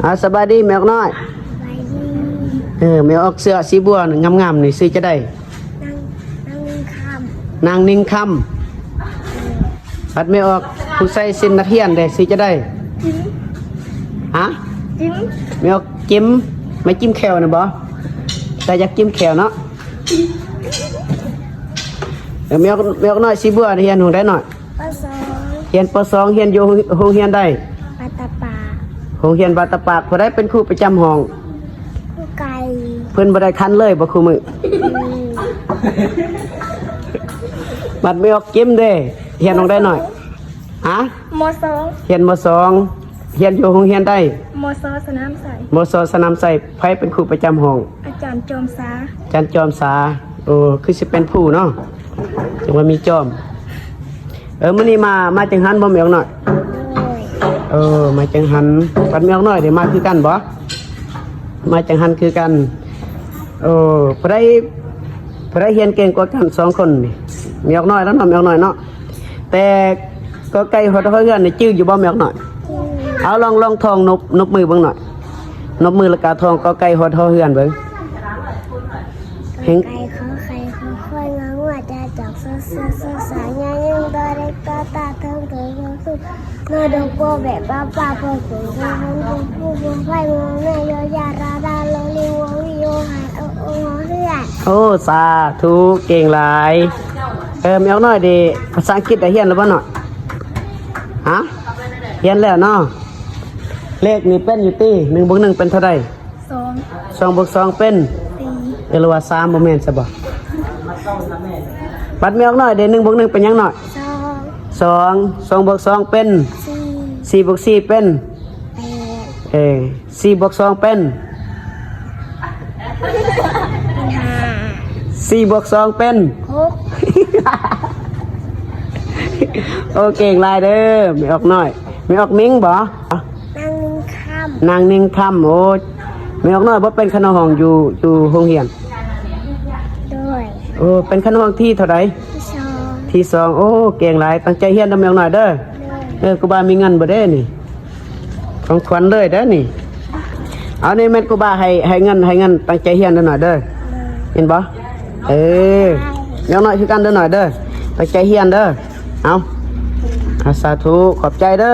ອາ ສະບາຍດີແມ່ອອກນ້ອຍ. ສະບາຍດີ. ເອີ ແມ່ອອກເສື້ອສີບົວງາມໆນີ້ຊື່ຈັ່ງໃດ? ນາງ ນາງນິງຄຳ. ນາງນິງຄຳ. ບັດແມ່ອອກຜູ້ໃສ່ສິ້ນນັກຮຽນເດ້ຊື່ຈັ່ງໃດ? ຈິມ. ຮະ? ຈິມ. ແມ່ອອກຈິມ ມາຈິມແຂ້ວນະບໍ? ແຕ່ຢາກຈິມແຂ້ວເນາະ. ເອີ ແມ່ອອກ ແມ່ອອກນ້ອຍສີບົວຮຽນຫ້ອງໃດນ້ອຍ? ປ.ສອງ. ຮຽນ ປ.ສອງ ຮຽນຢູ່ໂຮງຮຽນໃດ? ວັດຕະປາກ. ໂຮງຮຽນວັດຕະປາກ. ຜູ້ໃດເປັນຄູປະຈຳຫ້ອງ? ຄູໄກ່. ເພິ່ນບໍ່ໄດ້ຄັນເລີຍບໍ່ຄູ່ມື້? ອືມ. ບັດແມ່ອອກຈິມເດ້ ຮຽນຫ້ອງໃດນ້ອຍ? ຮະ? ມ.ສອງ. ຮຽນ ມ.ສອງ ຮຽນຢູ່ໂຮງຮຽນໃດ? ມ.ສ ສະໜາມໄຊ. ມ.ສ ສະໜາມໄຊ. ໃຜເປັນຄູປະຈຳຫ້ອງ? ອາຈານຈອມສາ. ອາຈານຈອມສາ. ໂອ້ ຄືຊິເປັນຜູ້ເນາະ ຈັ່ງວ່າມີຈອມ. ເອີ ມື້ນີ້ມາ ມາຈັງຫັນບໍ່ແມ່ອອກນ້ອຍ? ໂດຍ. ເອີ ມາຈັງຫັນ. ບັດແມ່ອອກນ້ອຍເດ້ ມາຄືກັນບໍ່? ມາຈັງຫັນຄືກັນ. ໂອ້ ຜູ້ໃດ ຜູ້ໃດຮຽນເກັ່ງກວ່າກັນສອງຄົນນີ້? ແມ່ອອກນ້ອຍແລ້ວເນາະ ແມ່ອອກນ້ອຍເນາະ. ແຕ່ ກ.ໄກ່ ຮອດ ຮ.ເຮືອນນີ້ຈື່ຢູ່ບໍ່ແມ່ອອກນ້ອຍ? ເອົາ ລອງ ລອງທ່ອງນົບ ນົບມືເບິ່ງໜ້ອຍ. ນົບມືແລ້ວກະທ່ອງ ກ.ໄກ່ ຮອດ ຮ.ເຮືອນເບິ່ງ. ກ.ໄກ່ ຂ.ໄຂ່ ຄ.ຄວາຍ ງ.ງວ ຈ.ຈອກ ຊ.ເສືອ ຊ.ສາ ຍ.ຍືງ ດ.ເດັກ ຕ.ຕາ ເທິງ ເຖິງ ນ.ໜູ ໂປ ແບະ ປ.ປາ ພໍ ເຖິງ ໂພ ໂພ ໂພ ໄພ ງ.ແມ່ ຢ.ຢາ ດ.ດາ ໂລ ລິງ ວໍ ວີ ໂອ ຫານ ໂອ ໂອ ຮ.ເຮືອນ. ໂອ້ ສາທຸ ເກັ່ງຫຼາຍ. ເອີ ແມ່ອອກນ້ອຍເດ້ ພາສາອັງກິດໄດ້ຮຽນແລ້ວບໍ່ນ້ອຍ? ຮະ? ຮຽນແລ້ວເນາະ. ເລກນີ້ເປັນຢູ່ຕິ ໜຶ່ງບວກໜຶ່ງເປັນເທົ່າໃດ? ສອງ. ສອງບວກສອງເປັນ? ສີ່. ເອີ ຫຼືວ່າສາມ ບໍ່ແມ່ນຊະບໍ? ບັດແມ່ອອກນ້ອຍເດ້ ໜຶ່ງບວກໜຶ່ງເປັນຫຍັງນ້ອຍ? ສອງ. ສອງ. ສອງບວກສອງເປັນ? ສີ່. ສີ່ບວກສີ່ເປັນ? ແປດ. ເອີ ສີ່ບວກສອງເປັນ? ເປັນຫ້າ. ສີ່ບວກສອງເປັນ? ຫົກ. ໂອ້ ເກັ່ງຫຼາຍເດີ ແມ່ອອກນ້ອຍ. ແມ່ອອກມິງບໍ? ນາງນິງຄຳ. ນາງນິງຄຳ. ໂອ້ ແມ່ອອກນ້ອຍບໍ່ເປັນຄະນະຫ້ອງຢູ່ ຢູ່ໂຮງຮຽນ? ໂດຍ. ໂອ້ ເປັນຄະນະຫ້ອງທີເທົ່າໃດ? ທີສອງ. ທີສອງ. ໂອ້ ເກັ່ງຫຼາຍ ຕັ້ງໃຈຮຽນເດີແມ່ອອກນ້ອຍເດີ. ໂດຍ. ເອີ ຄູບາມີເງິນບໍ່ເດ້ນີ້? ຂອງຂວັນເລີຍເດີນີ້. ເອົາ ນີ້ແມ່ນຄູບາໃຫ້ ໃຫ້ເງິນ ໃຫ້ເງິນ ຕັ້ງໃຈຮຽນເດີນ້ອຍເດີ. ໂດຍ. ເຫັນບໍ່? ເອີ ແມ່ອອກນ້ອຍຄືກັນເດີນ້ອຍເດີ ຕັ້ງໃຈຮຽນເດີ. ເອົາ ອາ ສາທຸ ຂອບໃຈເດີ.